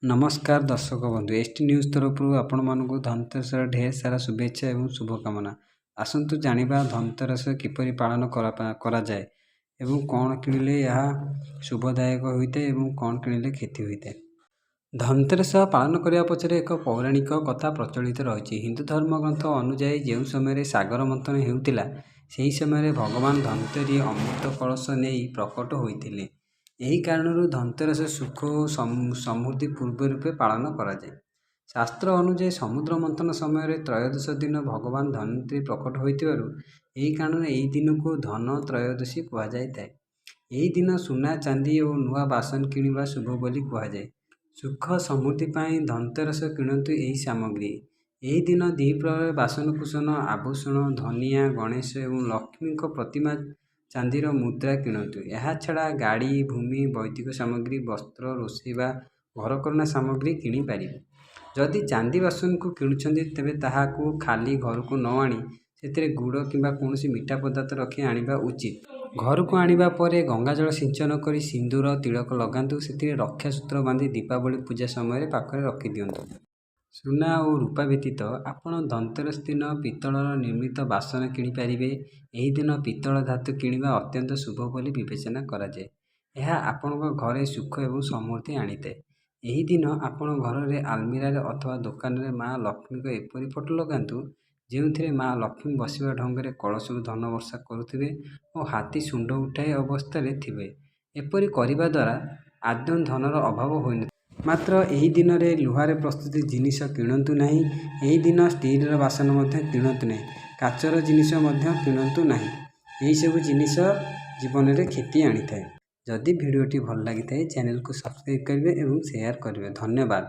ନମସ୍କାର ଦର୍ଶକ ବନ୍ଧୁ, ଏସ୍ ଟି ନ୍ୟୁଜ୍ ତରଫରୁ ଆପଣମାନଙ୍କୁ ଧନତେରସର ଢେର ସାରା ଶୁଭେଚ୍ଛା ଏବଂ ଶୁଭକାମନା। ଆସନ୍ତୁ ଜାଣିବା ଧନତେରସ କିପରି ପାଳନ କରାଯାଏ ଏବଂ କ'ଣ କିଣିଲେ ଏହା ଶୁଭଦାୟକ ହୋଇଥାଏ ଏବଂ କ'ଣ କିଣିଲେ କ୍ଷତି ହୋଇଥାଏ। ଧନତେରସ ପାଳନ କରିବା ପଛରେ ଏକ ପୌରାଣିକ କଥା ପ୍ରଚଳିତ ରହିଛି। ହିନ୍ଦୁ ଧର୍ମଗ୍ରନ୍ଥ ଅନୁଯାୟୀ, ଯେଉଁ ସମୟରେ ସାଗର ମନ୍ଥନ ହେଉଥିଲା, ସେହି ସମୟରେ ଭଗବାନ ଧନ୍ୱନ୍ତରୀ ଅମୃତ କଳସ ନେଇ ପ୍ରକଟ ହୋଇଥିଲେ। ଏହି କାରଣରୁ ଧନତେରସ ସୁଖ ଓ ସମୃଦ୍ଧି ପର୍ବ ରୂପେ ପାଳନ କରାଯାଏ। ଶାସ୍ତ୍ର ଅନୁଯାୟୀ, ସମୁଦ୍ର ମନ୍ଥନ ସମୟରେ ତ୍ରୟୋଦଶ ଦିନ ଭଗବାନ ଧନ୍ୱନ୍ତରୀ ପ୍ରକଟ ହୋଇଥିବାରୁ ଏହି କାରଣରୁ ଏହି ଦିନକୁ ଧନ ତ୍ରୟୋଦଶୀ କୁହାଯାଇଥାଏ। ଏହି ଦିନ ସୁନା, ଚାନ୍ଦି ଓ ନୂଆ ବାସନ କିଣିବା ଶୁଭ ବୋଲି କୁହାଯାଏ। ସୁଖ ସମୃଦ୍ଧି ପାଇଁ ଧନତେରସ କିଣନ୍ତୁ ଏହି ସାମଗ୍ରୀ। ଏହି ଦିନ ଦ୍ୱିପ୍ରହରରେ ବାସନକୁସନ, ଆଭୂଷଣ, ଧନିଆ, ଗଣେଶ ଏବଂ ଲକ୍ଷ୍ମୀଙ୍କ ପ୍ରତିମା, ଚାନ୍ଦିର ମୁଦ୍ରା କିଣନ୍ତୁ। ଏହାଛଡ଼ା ଗାଡ଼ି, ଭୂମି, ବୈଦିକ ସାମଗ୍ରୀ, ବସ୍ତ୍ର, ରୋଷେଇ ବା ଘରକରଣା ସାମଗ୍ରୀ କିଣିପାରିବେ। ଯଦି ଚାନ୍ଦି ବାସନକୁ କିଣୁଛନ୍ତି, ତେବେ ତାହାକୁ ଖାଲି ଘରକୁ ନ ଆଣି ସେଥିରେ ଗୁଡ଼ କିମ୍ବା କୌଣସି ମିଠା ପଦାର୍ଥ ରଖି ଆଣିବା ଉଚିତ। ଘରକୁ ଆଣିବା ପରେ ଗଙ୍ଗାଜଳ ସିଞ୍ଚନ କରି ସିନ୍ଦୁର ତିଳକ ଲଗାନ୍ତୁ। ସେଥିରେ ରକ୍ଷାସୂତ୍ର ବାନ୍ଧି ଦୀପାବଳି ପୂଜା ସମୟରେ ପାଖରେ ରଖିଦିଅନ୍ତୁ। ସୁନା ଓ ରୂପା ବ୍ୟତୀତ ଆପଣ ଧନତେରସ ଦିନ ପିତ୍ତଳର ନିର୍ମିତ ବାସନ କିଣିପାରିବେ। ଏହି ଦିନ ପିତ୍ତଳ ଧାତୁ କିଣିବା ଅତ୍ୟନ୍ତ ଶୁଭ ବୋଲି ବିବେଚନା କରାଯାଏ। ଏହା ଆପଣଙ୍କ ଘରେ ସୁଖ ଏବଂ ସମୃଦ୍ଧି ଆଣିଥାଏ। ଏହି ଦିନ ଆପଣ ଘରରେ ଆଲମିରାରେ ଅଥବା ଦୋକାନରେ ମା ଲକ୍ଷ୍ମୀଙ୍କ ଏପରି ଫଟୋ ଲଗାନ୍ତୁ, ଯେଉଁଥିରେ ମା ଲକ୍ଷ୍ମୀ ବସିବା ଢଙ୍ଗରେ କଳସରୁ ଧନ ବର୍ଷା କରୁଥିବେ ଓ ହାତୀ ଶୁଣ୍ଢ ଉଠାଇ ଅବସ୍ଥାରେ ଥିବେ। ଏପରି କରିବା ଦ୍ୱାରା ଆଦୌ ଧନର ଅଭାବ ହୋଇନଥାଏ। ମାତ୍ର ଏହି ଦିନରେ ଲୁହାରେ ପ୍ରସ୍ତୁତ ଜିନିଷ କିଣନ୍ତୁ ନାହିଁ। ଏହି ଦିନ ଷ୍ଟିଲର ବାସନ ମଧ୍ୟ କିଣନ୍ତୁ ନାହିଁ। କାଚର ଜିନିଷ ମଧ୍ୟ କିଣନ୍ତୁ ନାହିଁ। ଏହିସବୁ ଜିନିଷ ଜୀବନରେ କ୍ଷତି ଆଣିଥାଏ। ଯଦି ଭିଡ଼ିଓଟି ଭଲ ଲାଗିଥାଏ, ଚ୍ୟାନେଲକୁ ସବସ୍କ୍ରାଇବ୍ କରିବେ ଏବଂ ସେୟାର କରିବେ। ଧନ୍ୟବାଦ।